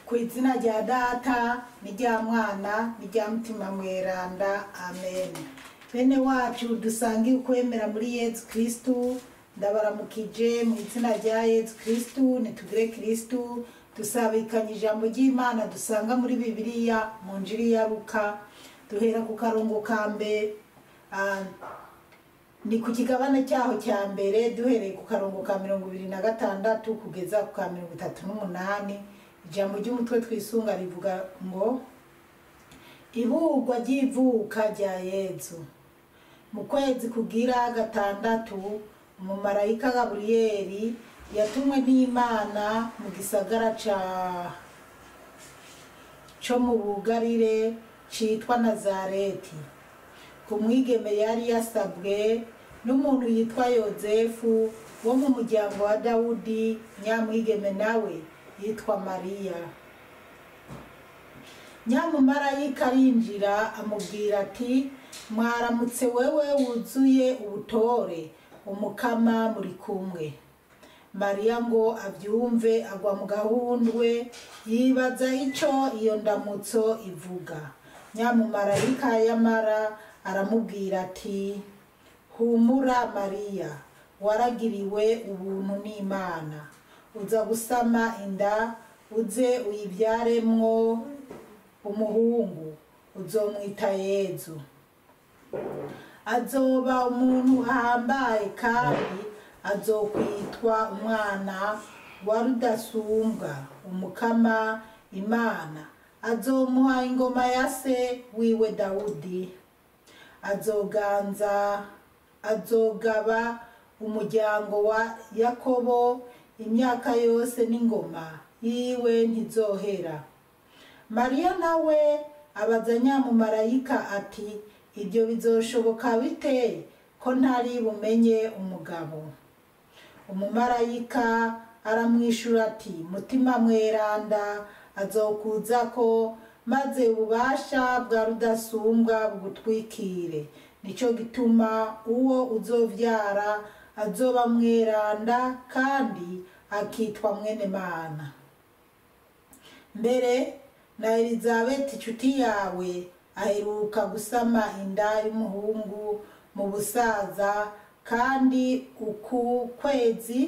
Ku izina rya Data n'irya Mwana n'irya Mutima Mweranda, amen. Bene wacu dusangiye ukwemera muri Yezu Kristu, ndabaramukije mu izina rya Yezu Kristu. Nitugire Kristu. Dusabikanye ijambo ry'Imana dusanga muri Bibiliya mu Njiri ya Luka, duhera ku karongo ka mbere, ni ku kigabane cyaho cya mbere, duhereye ku karongo ka 26 kugeza ku ka 38. Ijambo ry'umutwe twisunga rivuga ngo: "Iburwa ry'ivuka rya Yezu." Mu kwezi kugira gatandatu, umumarayika Gaburiyeli yatumwe n'Imana mu gisagara ca co mu Bugarire citwa Nazareti, ku mwigeme yari yasabwe n'umuntu yitwa Yozefu wo mu muryango wa Dawudi. Nyamwigeme nawe yitwa Mariya. Nyamumarayika arinjira, amubwira ati: "Mwaramutse wewe wuzuye ubutore, Umukama muri kumwe." Mariya ngo abyumve agwa mu gahundwe, yibaza ico iyo ndamutso ivuga. Nyamumarayika yamara aramubwira ati: "Humura Mariya, waragiriwe ubuntu n'Imana. Uza gusama inda, uze uyibyaremwo umuhungu, uzomwita Yezu. Azoba umuntu ahambaye kandi azokwitwa Umwana wa Rudasumbwa. Umukama Imana azomuha ingoma ya se wiwe Dawudi. Azoganza, azogaba umuryango wa Yakobo imyaka yose, n'ingoma yiwe ntizohera." Mariya nawe abaza nyamumarayika ati: "Ibyo bizoshoboka bite ko ntari bumenye umugabo?" Umumarayika aramwishura ati: "Mutima Mweranda azokuzako, maze ububasha bwa Rudasumbwa bugutwikire. Nico gituma uwo uzovyara azoba mweranda kandi akitwa Mwene Mana. Mbere na Elizabeti inshuti yawe aheruka gusama inda y'umuhungu mu busaza, kandi uku kwezi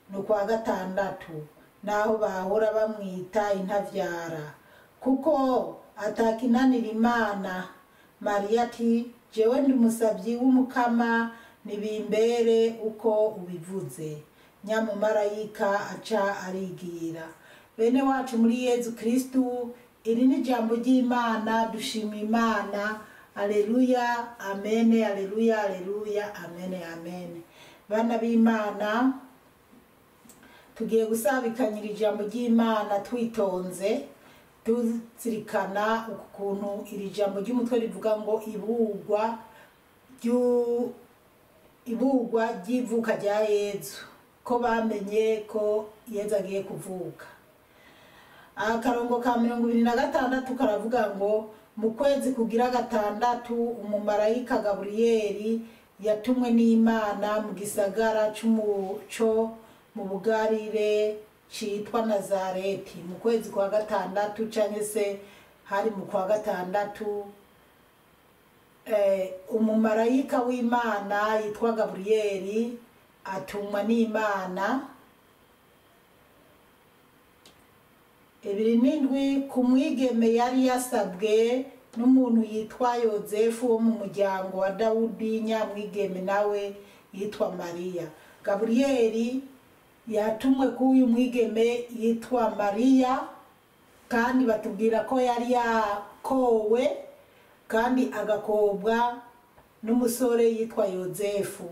ni ukwa gatandatu, naho bahora bamwita intavyara, kuko atakinanira Imana." Mariya ati: "Jewe ndi umusavyi w'Umukama, nibimbere uko ubivuze." Nyamumarayika aca arigira. Bene wacu muri Yezu Kristu, iri ni ijambo ry'Imana. Dushima Imana. Aleluya, amene, aleluya, aleluya, amene, amene. Bana b'Imana, tugiye gusabikanyira ijambo ry'Imana twitonze, tuzirikana ukuntu iri jambo ry'umutwe rivuga ngo iburwa ry'ivuka rya Yezu, ko bamenye ko Yezu agiye kuvuka. Akarongo ka 26 karavuga ngo: "Mu kwezi kugira gatandatu, umumarayika Gaburiyeli yatumwe n'Imana mu gisagara co mu Bugarire citwa Nazareti." Mu kwezi kwa gatandatu canke se hari mu kwa gatandatu, umumarayika w'Imana yitwa Gaburiyeli atumwa n'Imana. 27, ku mwigeme yari yasabwe n'umuntu yitwa Yozefu wo mu muryango wa Dawudi, nyamwigeme nawe yitwa Mariya. Gaburiyeli yatumwe k'uyu mwigeme yitwa Mariya, kandi batubwira ko yari yakowe kandi agakobwa n'umusore yitwa Yozefu.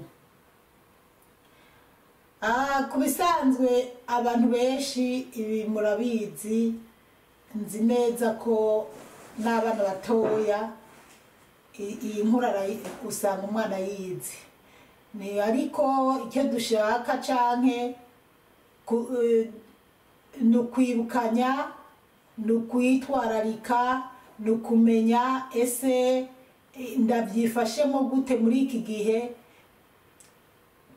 Ku bisanzwe abantu benshi ibi murabizi, nzi neza ko n'abana batoya iyi nkuru usanga umwana yizi. Ni ariko icyo dushaka canke ni ukwibukanya, ni ukwitwararika, ni ukumenya ese ndabyifashemo gute muri iki gihe,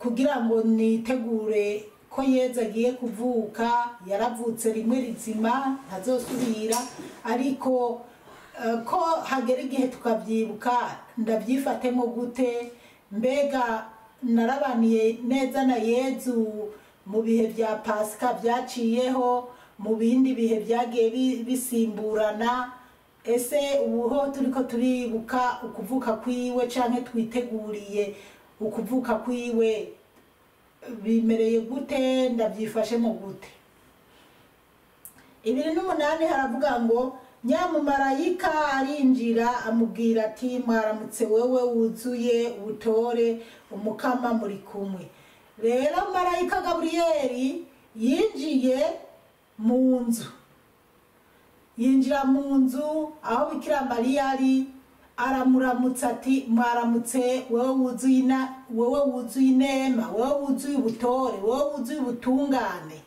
kugira ngo nitegure Ko Yezu agiye kuvuka, yaravutse rimwe rizima, ntazosubira, ariko ko hagera igihe tukabyibuka, ndabyifatemo gute? Mbega narabaniye neza na Yezu mu bihe bya Pasika byaciyeho, mu bindi bihe byagiye bisimburana? Ese ubu ho turiko turibuka ukuvuka kwiwe canke twiteguriye ukuvuka kwiwe, bimereye gute? Ndabyifashemo gute? 28 haravuga ngo: "Nyamumarayika arinjira amubwira ati: 'Mwaramutse, wewe wuzuye ubutore, Umukama muri kumwe.'" Rero marayika Gaburiyeli yinjiye mu nzu, yinjira mu nzu aho Bikira Mariya ari, aramuramutsa ati: "Mwaramutse, wewe wuzuye inema, wewe wuzuye ubutore, wewe wuzuye ubutungane."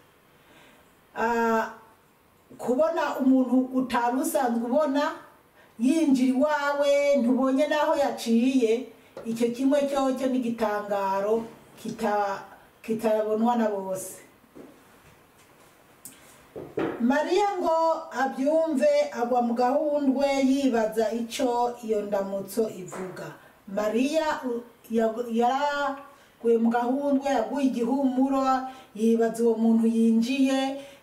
Kubona umuntu utari usanzwe ubona yinjira iwawe, ntubonye n'aho yaciye, icyo kimwe cyocyo n'igitangaro kitabonwa na bose. Mariya ngo abyumve, agwa mu gahundwe, yibaza icyo iyo ndamutso ivuga. Mariya yaraguye mu gahundwe, yaguye igihumuro, yibaza uwo muntu yinjiye,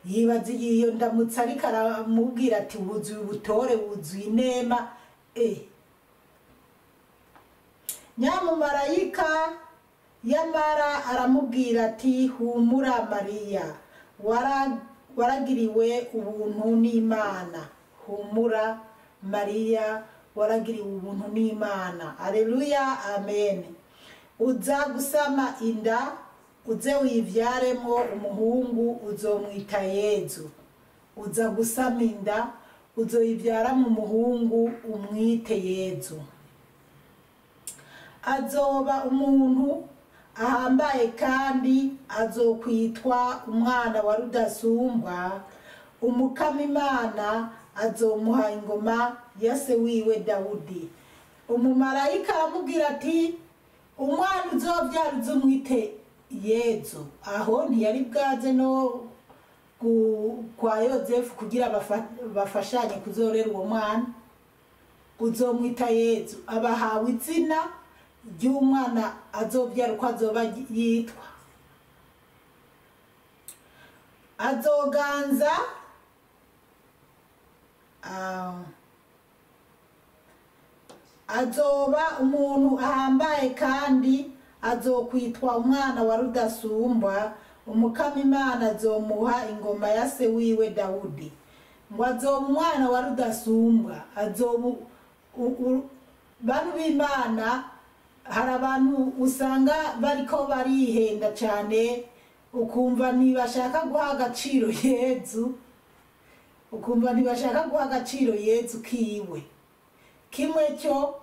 yibaza iyo ndamutso ariko aramubwira ati: "Wuzuye ubutore, wuzuye inema." Nyamumarayika yamara aramubwira ati: "Humura Mariya, waragiriwe ubuntu n'Imana. Humura Mariya, waragiriwe ubuntu n'Imana." Aleluya, amen. "Uza gusama inda, uze wivyaremo umuhungu, uzomwita Yezu." Uza gusama inda, uzoyivyaramo umuhungu, umwite Yezu. "Azoba umuntu ahambaye, kandi azokwitwa Umwana wa Rudasumbwa. Umukama Imana azomuha ingoma ya se wiwe Dawudi." Umumarayika aramubwira ati: "Umwana uzobyara uzumwite Yezu." Aho ntiyari bwaze no kwa Yozefu kugira bafashanye kuzorera uwo mwana. Uzomwita Yezu, abahawe izina ry'umwana azobyara uko azoba yitwa. Azoganza azoba umuntu ahambaye, kandi azokwitwa Umwana wa Rudasumbwa. Umukama Imana azomuha ingoma ya se wiwe Dawudi. Ngo azoba umwana wa Rudasumbwa, azoba bantu b'Imana. Hari abantu usanga bariko barihenda cyane, ukumva ntibashaka guha agaciro Yezu, ukumva ntibashaka guha agaciro Yezu kiwe. Kimwe cyo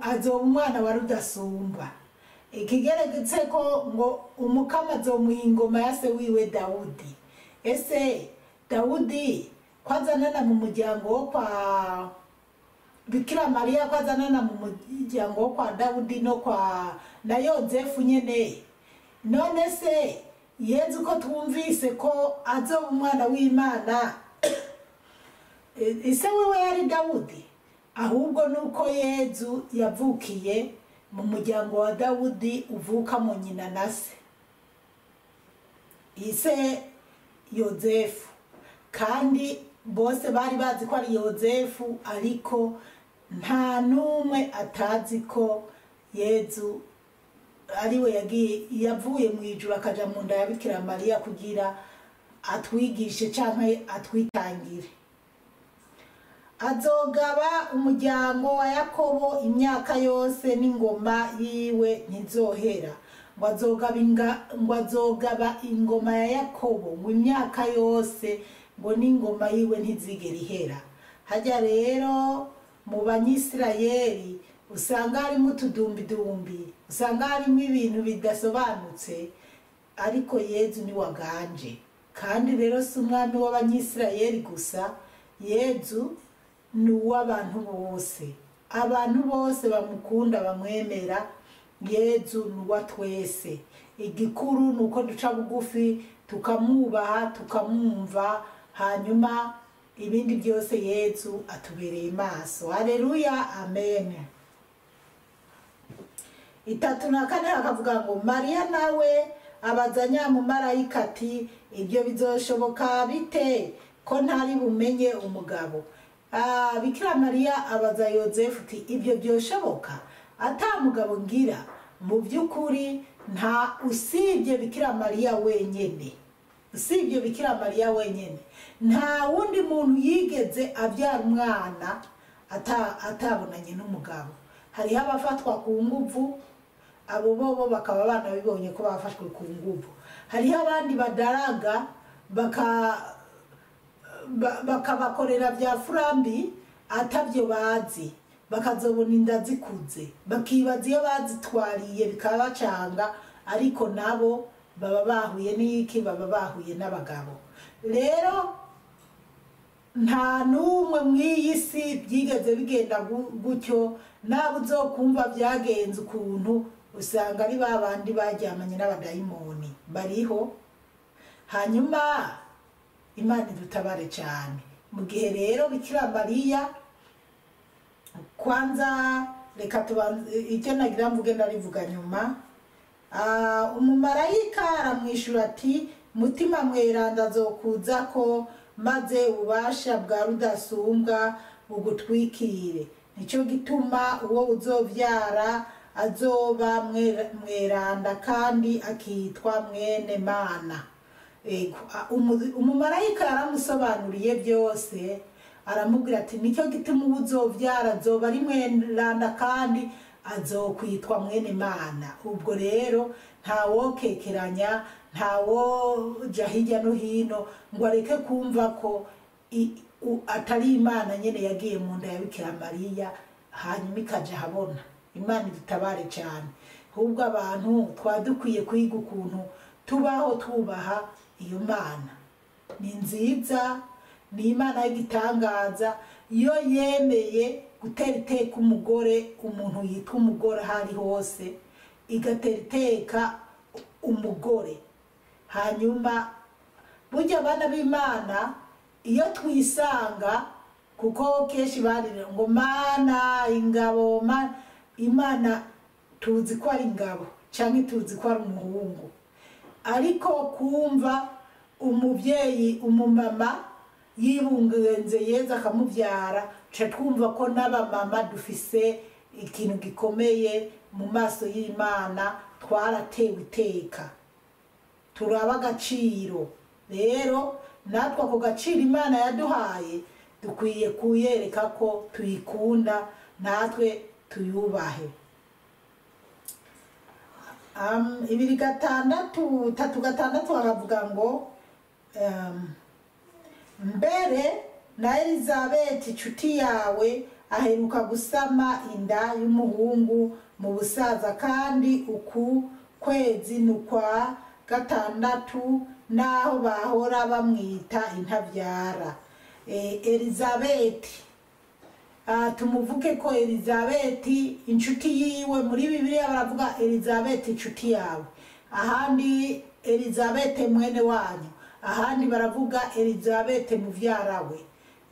azoba umwana wa Rudasumbwa, ikigeretse ko ngo Umukama azomuha ingoma ya se wiwe Dawudi. Ese Dawudi ko azanana mu muryango wo kwa Bikira Mariya, ko azanana mu muryango wo kwa Dawudi no kwa na Yozefu nyene, none se Yezu ko twumvise ko azoba umwana w'Imana, ise wiwe yari Dawudi? Ahubwo nuko Yezu yavukiye mu muryango wa Dawudi, uvuka mu nyina na se, ise Yozefu, kandi bose bari bazi ko ari Yozefu, ariko nta n'umwe atazi ko Yezu ariwe yagiye, yavuye mu ijuru akaja mu nda ya Bikira Mariya kugira atwigishe canke atwitangire. "Azogaba umuryango wa Yakobo imyaka yose, n'ingoma yiwe ntizohera." Ngo azogaba ingoma ya Yakobo ngo imyaka yose, ngo n'ingoma yiwe ntizigera ihera. Hajya rero mu Banyisirayeli usanga harimo utudumbidumbi, usanga harimo ibintu bidasobanutse, ariko Yezu ni waganje. Kandi rero si umwami w'Abanyisirayeli gusa, Yezu ni uw'abantu bose, abantu bose bamukunda, bamwemera. Yezu ni uwa twese. Igikuru ni uko duca bugufi, tukamwubaha, tukamwumva, hanyuma ibindi byose Yezu atubereye maso. Haleluya, amen. 34 hakavuga ngo Mariya nawe abaza nyamumarayika ati ibyo bizoshoboka bite ko ntari bumenye umugabo? Bikira Mariya abaza Yozefu ati ibyo byoshoboka ata mugabo ngira? Mu by'ukuri nta, usibye Bikira Mariya wenyene, usibye Bikira Mariya wenyene, nta wundi muntu yigeze abyara umwana atabonanye n'umugabo. Hariho abafatwa ku nguvu, abo bobo bakaba banabibonye ko bafashwe ku nguvu. Hariho abandi badaraga bakabakorera bya furambi atabyo bazi, bakazobona inda zikuze, bakibaza iyo bazitwariye bikabacanga, ariko nabo baba bahuye n'iki? Baba bahuye n'abagabo. Rero nta n'umwe mw'iyi si byigeze bigenda gutyo. Nabo uzokumva byagenze ukuntu, usanga ari ba bandi baryamanye n'abadayimoni bariho. Hanyuma Imana idutabare cyane. Mu gihe rero Bikira Mariya, kwanza reka tubanze icyo nagira mvuge ndarivuga nyuma. Umumarayika aramwishyura ati Mutima mweranda azokuza ko, maze ububasha bwa Rudasumbwa bugutwikire, nicyo gituma uwo uzovyara azoba mweranda kandi akitwa mwene Mana. Umumarayika yaramusobanuriye byose, aramubwira ati nicyo gituma uwo uzovyara azoba ari mweranda kandi azokwitwa mwene Mana. Ubwo rero ntawokekeranya, ntawoja hirya no hino ngo areke kumva ko atari Imana nyene yagiye mu nda ya Bikira Mariya hanyuma ikaja habona. Imana idutabare cyane. Ahubwo abantu twari dukwiye kwiga ukuntu tubaho twubaha iyo Mana. Ni nziza, ni Imana y'igitangaza, iyo yemeye gutera iteka umugore, umuntu yitwa umugore aho ari hose, igatera iteka umugore. Hanyuma burya abana b'Imana iyo twisanga, kuko kenshi barira ngo Mana ingabo, Mana, Imana tuzi ko ari ingabo canke tuzi ko ari umuhungu, ariko kumva umubyeyi umumama yibungenze Yezu akamubyara, ca twumva ko n'abamama dufise ikintu gikomeye mu maso y'Imana, twaratewe iteka, turaba agaciro. Rero natwe ako gaciro Imana yaduhaye dukwiye kuyereka ko tuyikunda, natwe tuyubahe. 2 6 3 6 baravuga ngo mbere na Elizabeth inshuti yawe aheruka gusama inda y'umuhungu mu busaza, kandi uku kwezi ni ukwa 6 naho bahora bamwita intabyara. Elizabeth, tumuvuge ko Elizabeth inshuti yiwe, muri Bibiliya baravuga Elizabeth inshuti yawe, ahandi Elizabeth mwene wanyu, ahandi baravuga Elizabeth muvyara we.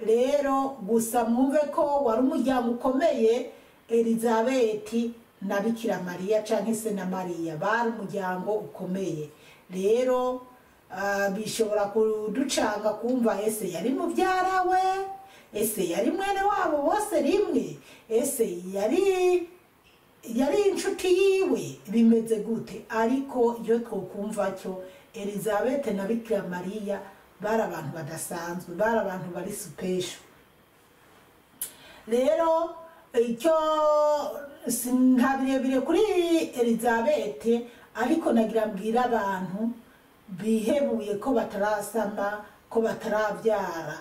Rero gusa mwumve ko wari umuryango ukomeye, Elizabeth na Bikira Mariya canke se na Mariya bari umuryango ukomeye. Rero bishobora kuducanga kumva ese yari muvyara we, ese yari mwene wabo bose rimwe, ese yari inshuti yiwe, bimeze gute? Ariko iyo twokumva cyo Elizabeth na Bikira Mariya bari abantu badasanzwe, bari abantu bari special. Rero icyo nta birebire kuri Elizabeth, ariko nagira mbwira abantu bihebuye ko batarasama, ko batarabyara.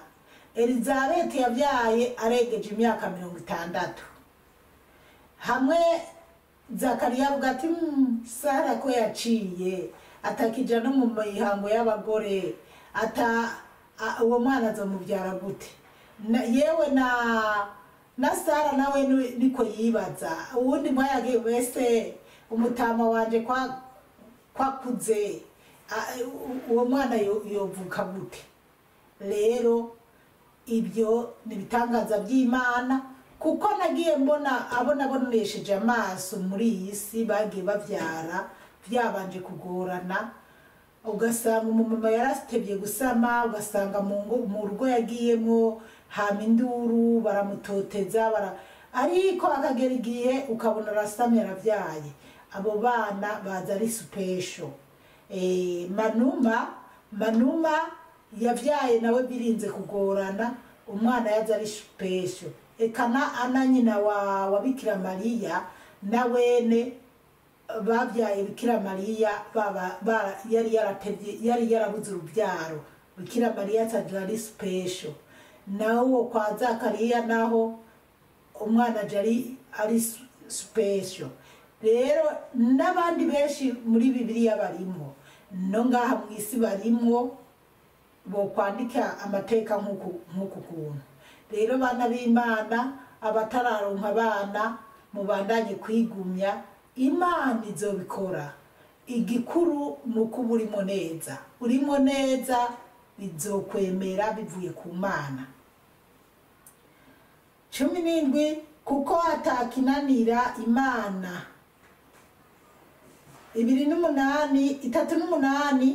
Elizabeth yabyaye arengeje imyaka 60. Hamwe Zakariya avuga ati Sara ko yaciye atakija no mu mihango y'abagore, ata uwo mwana azomubyara gute? Yewe na Sara nawe niko yibaza. Uwundi mwayagiye wese umutama wanje Kwakuze, uwo mwana yovuka gute? Rero ibyo ni ibitangaza by'Imana, kuko nagiye mbona abo nabonesheje amaso muri iyi si bagiye bavyara byabanje kugorana, ugasanga umumama yarasitebye gusama, ugasanga mu rugo yagiyemwo hama induru, baramutoteza, ariko akagera igihe ukabona arasamye, aravyaye. Abo bana baza ari special. Manuma yavyaye nawe birinze kugorana, umwana yaza ari special. Eka na Ana nyina wa Bikira Mariya, na wene babyaye Bikira Mariya yari yaratevye, yari yarabuze urubyaro. Bikira Mariya aza ari special. Nawe uwo kwa Zakariya naho umwana aja ari special. Rero n'abandi benshi muri Bibiliya barimwo, no ngaha mu isi barimwo, bo kwandika amateka nk'uku kuntu. Rero bana b'Imana, abatararonka abana, mubandanye kwigumya, Imana izobikora. Igikuru ni uko uba urimo neza, urimo neza bizokwemera bivuye ku Mana. 17, kuko atakinanira Imana. 28, 38,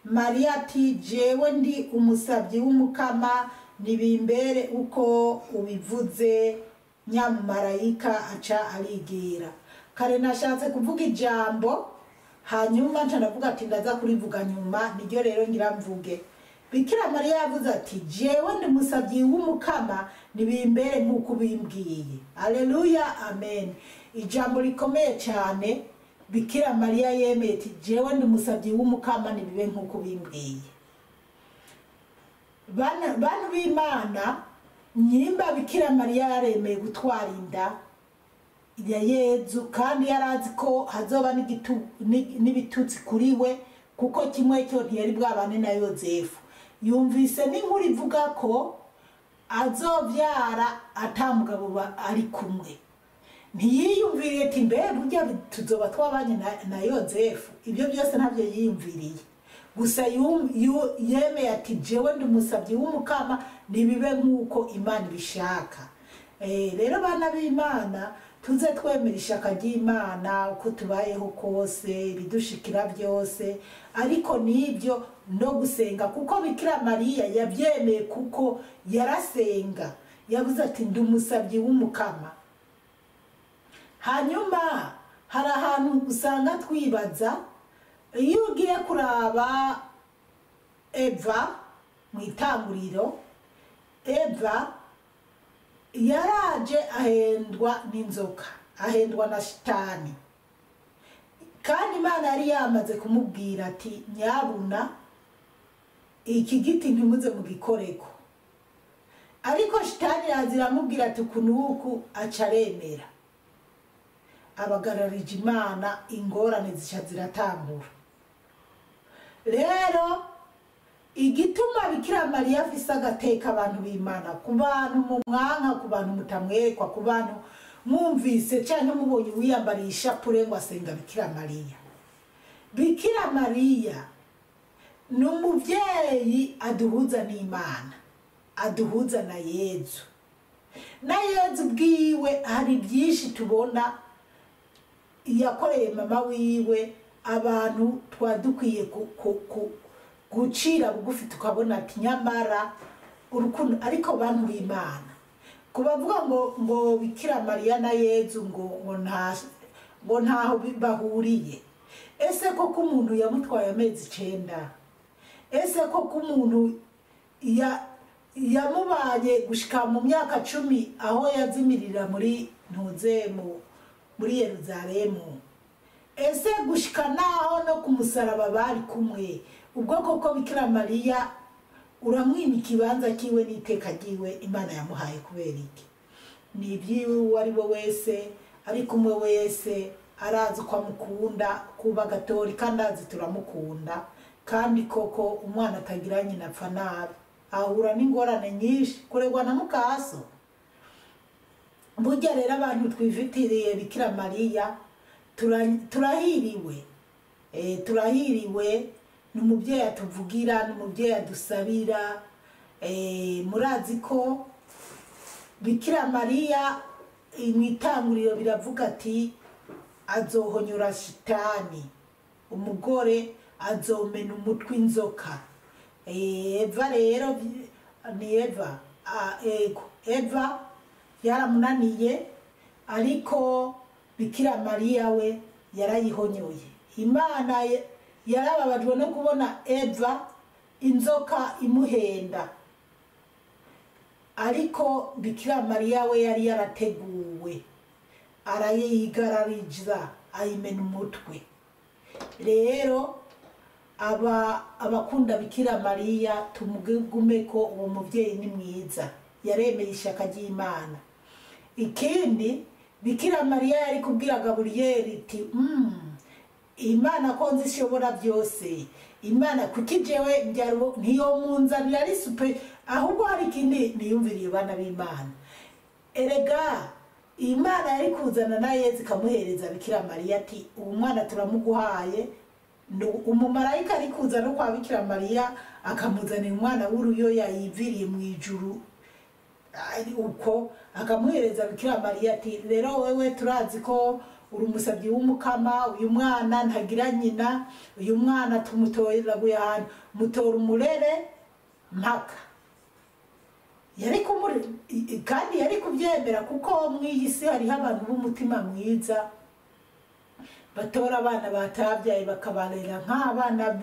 Mariya ati jewe ndi umusabyi w'Umukama, nibimbere uko ubivuze. Nyamumarayika aca arigira. Kare nashatse kuvuga ijambo, hanyuma nca ndavuga ati ndaza kurivuga nyuma, niryo rero ngira mvuge. Bikira Mariya yavuze ati jewe ndi umusabyi w'Umukama, nibimbere nk'uko ubimbwiye. Aleluya, amen. Ijambo rikomeye cyane. Bikira Mariya yemeye ati jewe ndi umusabyi w'Umukama, nibibe nk'uko ubimbwiye. Bantu b'Imana, nyimba Bikira Mariya yaremeye gutwara inda ya Yezu, kandi yarazi ko hazoba n'ibitutsi kuri we, kuko kimwe cyo ntiyari bwabane na Yozefu. Yumvise n'inkuru ivuga ko azovyara atamugabo ari kumwe. Ntiyiyumviriye ati mbe burya tuzoba twabanye na Yozefu. Ibyo byose ntabyo yiyumviriye. Gusa yemeye ati jewe ndi umusabyi w'Umukama, nibibe nk'uko Imana ibishaka. Rero bana b'Imana, tuze twemera ishaka ry'Imana uko tubayeho kose, ibidushikira byose, ariko nibyo no gusenga, kuko Bikira Mariya yabyemeye kuko yarasenga. Yavuze ati ndi umusabyi w'Umukama. Hanyuma hari ahantu usanga twibaza, iyo ugiye kuraba Eva mu itanguriro, Eva yaraje ahendwa n'inzoka, ahendwa na shitani. Kandi Imana yari yamaze kumubwira ati nyabuna iki giti ntimuze mugikoreko. Ariko shitani yazira amubwira ati kunuku, acaremera. Abagararije Imana, ingorane zica ziratangura. Rero igituma Bikira Mariya afise agateka, abantu b'Imana, ku bantu mu mwanka, ku bantu mutamwerekwa, ku bantu mwumvise canke mubonye wiyambariye ishapure ngo asenga Bikira Mariya. Bikira Mariya ni umuvyeyi aduhuza n'Imana, aduhuza na Yezu. Na Yezu bwiwe hari byinshi tubona yakoreye mama wiwe, abantu twadukwiye gucira bugufi tukabona ati nyamara urukundo. Ariko bantu b'Imana, kubavuga ngo Bikira Mariya na Yezu ngo ntaho bahuriye. Ese koko umuntu yamutwaye amezi 9? Ese koko umuntu yamubaye gushika mu myaka 10 aho yazimirira muri ntuzemo muri Yerusalemu? Ese gushika naho no kumusaraba bari kumwe? Ubwo koko Bikira Mariya uramwima ikibanza kiwe n'iteka ryiwe Imana yamuhaye kubera iki? Ni ibyiwe uwo ari we wese, ari kumwe wese arazi ko amukunda, kuba gatolika ndazi turamukunda. Kandi koko umwana atagira nyina apfa nabi, ahura n'ingorane nyinshi, kuregwa na mukaso. Burya rero abantu twifitiriye Bikira Mariya turahiriwe. Turahiriwe, ni umubyeyi atuvugira, ni umubyeyi adusabira. Murazi ko Bikira Mariya mu itanguriro biravuga ati azohonyora shitani, umugore azomena umutwe inzoka. Eva rero ni Eva, ego Eva yaramunaniye, ariko Bikira Mariya we yarayihonyoye. Imana yarababajwe no kubona Eva inzoka imuhenda, ariko Bikira Mariya we yari yarateguwe, arayigarariza ayimena umutwe. Rero abakunda Bikira Mariya tumugume ko uwo muvyeyi ni mwiza, yaremeye ishaka ry'Imana. Ikindi Bikira Mariya yari kubwira Gaburiyeli iti Imana ko nzi ishobora byose, Imana kuki jewe ntiyo munzanira ari super. Ahubwo hari ikindi niyumviriye bana b'Imana, erega Imana yari kuzana na Yezu ikamuhereza Bikira Mariya ati uwo mwana turamuguhaye. Umumarayika ari kuza no kwa Bikira Mariya akamuzanira umwana w'uruyoya yiviriye mu ijuru, uko akamuhereza Bikira Mariya ati rero wewe turazi ko uri umusabyi w'umukama, uyu mwana ntagira nyina, uyu mwana tumutoraguye ahantu, mutora umurere mpaka. Yari kandi yari kubyemera, kuko mw'iyi si hariho abantu b'umutima mwiza batora abana batabyaye bakabarera nk'abana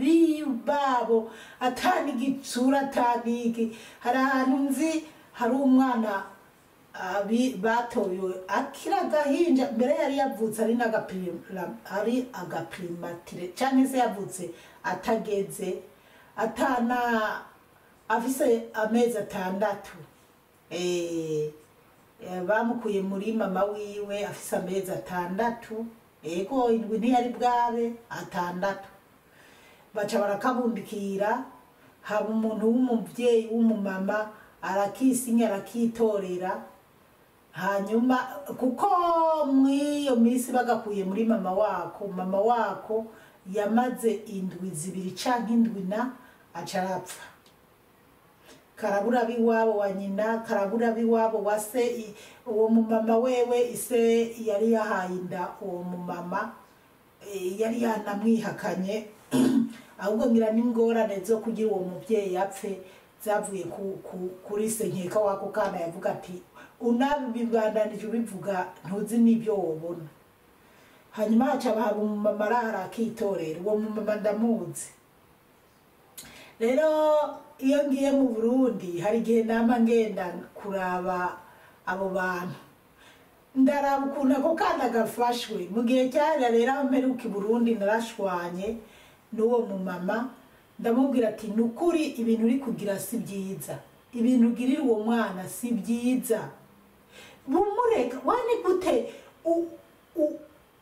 babo, atani igitsura atanigi. Hari ahantu nzi hari umwana batoye akira agahinja, mbere yari yavutse ari agaprimatire, cyangwa se yavutse atageze, atana afise amezi 6. Bamukuye muri mama wiwe afise amezi 6, ego indwi ntiyari bwabe 6. Baca barakabundikira, haba umuntu w'umuvyeyi w'umumama arakisinya arakitorera. Hanyuma kuko mw'iyo minsi bagakuye muri mama wako, mama wako yamaze indwi 2 canke 7 na acarapfa. Karabura biwabo wa nyina, karabura biwabo wa se. Uwo mumama wewe ise yari yahaye inda uwo mumama, yari yanamwihakanye. Ahubwo ngira n'ingorane zo kugira uwo muvyeyi apfe zavuye kuri se nkeka wako kana yavuga ati unabibandanije ubivuga ntuzi n'ibyo wobona. Hanyuma haca haba umumama arara akitorera, uwo mumama ndamuzi. Rero iyo ngiye mu Burundi hari igihe nama ngenda kuraba abo bantu, ndaraba ukuntu ako kana gafashwe. Mu gihe cyari rero aho mperuka i Burundi narashwanye n'uwo mumama, ndamubwira ati nukuri ibintu uri kugira si byiza, ibintu ugirira uwo mwana si byiza, bumureka wani gute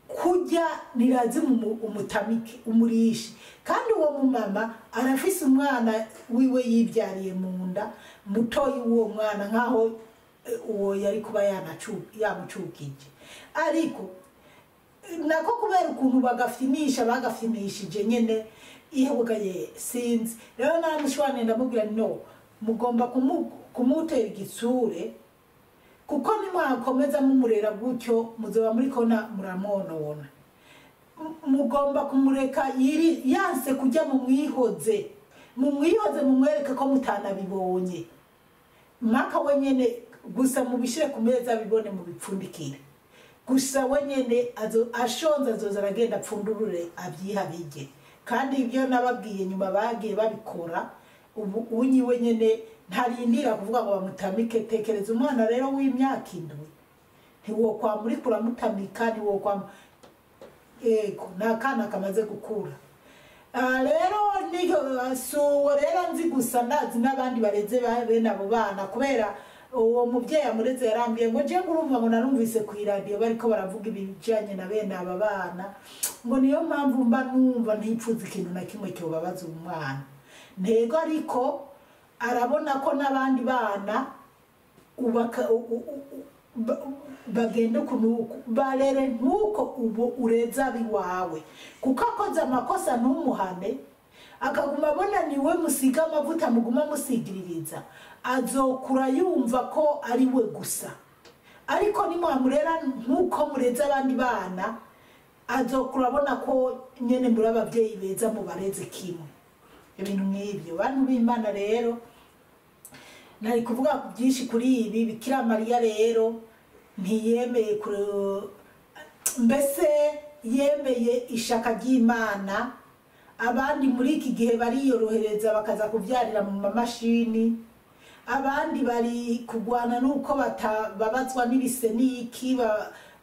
kujya nirazimu umutamike umurishe. Kandi uwo mumama arafise umwana wiwe yibyariye mu nda mutoyi w'uwo mwana, nkaho uwo yari kuba yamucukije. Ariko nako kubera ukuntu bagafinisha bagafinishije nyene ihebugaye sinzi. Rero naramushwane ndamubwira no mugomba kumutera igitsure, kuko nimwakomeza mumurera gutyo muzoba muri kona muramwonona. Mugomba kumureka yiri yanse kujya mu mwihoze, mumwereke ko mutanabibonye, maka wenyene gusa mubishire ku meza bibone mubipfundikire gusa wenyene ashonza azoza aragenda apfundurure abyihabige. Kandi ibyo nababwiye nyuma bagiye babikora, ubu unyi wenyene ntarindira kuvuga ngo bamutamike. Tekereza umwana rero w'imyaka 7 ntiwokwamurikura kuramutamika, ntiwokwam ego nakana kamaze gukura. Rero niyo so rero nzi gusa ndazi n'abandi bareze bene abo bana, kubera uwo muvyeyi amureze yarambwiye ngo je ngurumva ngo narumvise ku radio bariko baravuga ibijanye na bene aba bana, ngo niyo mpamvu mba numva ntipfuza ikintu na kimwe cyobabaza umwana. Ntego ariko arabona ko n'abandi bana Bagende uku n'uku, barere nk'uko ubu ureza abiwawe, kuko akoze amakosa ntumuhane, akaguma abona niwe musiga amavuta, muguma musigiririza, azokura yumva ko ari we gusa. Ariko nimwamurera nk'uko mureza abandi bana, azokura abona ko nyene muri abavyeyi beza, mubareze kimwe. Ibintu nk'ibyo, bantu b'Imana. Rero nari kuvuga byinshi kuri ibi. Bikira Mariya rero ntiyemeye mbese yemeye ishaka ry'Imana. Abandi muri iki gihe bariyorohereza bakaza kubyarira mu mamashini, abandi bari kugwana n'uko babazwa n'ibise n'iki,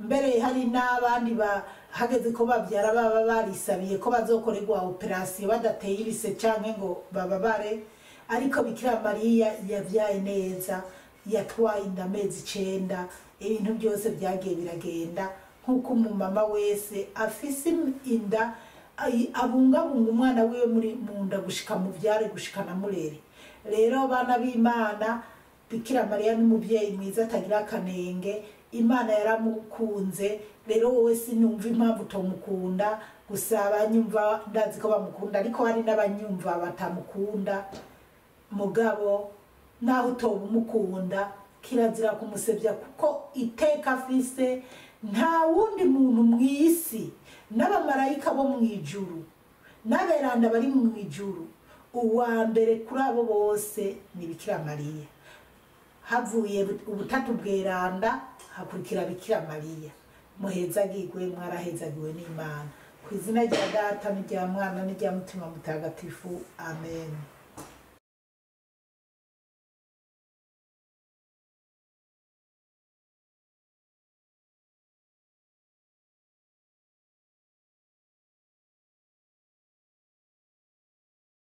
mbere hari n'abandi hageze ko babyara baba barisabiye ko bazokorerwa opération badateye ibise canke ngo bababare. Ariko Bikira Mariya yabyaye neza, yatwaye inda amezi 9, ibintu byose byagiye biragenda nk'uko umumama wese afise inda abungabunga umwana wiwe muri mu nda gushika mu vyare, gushika na murere. Rero bana b'Imana, Bikira Mariya n'umubyeyi mwiza atagira akanenge, Imana yaramukunze. Rero wowe sinumva impamvu utomukunda. Gusa abanyumva ndazi ko bamukunda, ariko hari n'abanyumva batamukunda. Mugabo naho utoba umukunda, kirazira kumusebya, kuko iteka afise nta wundi muntu mu isi, n'abamarayika bo mu ijuru, n'aberanda bari mu ijuru, uwa mbere kuri abo bose ni Bikira Mariya. Havuye Ubutatu Bweranda, hakurikira Bikira Mariya. Muhezagirwe, mwarahezagiwe n'Imana. Ku izina rya Data n'irya Mwana n'irya Mutima Mutagatifu, amen.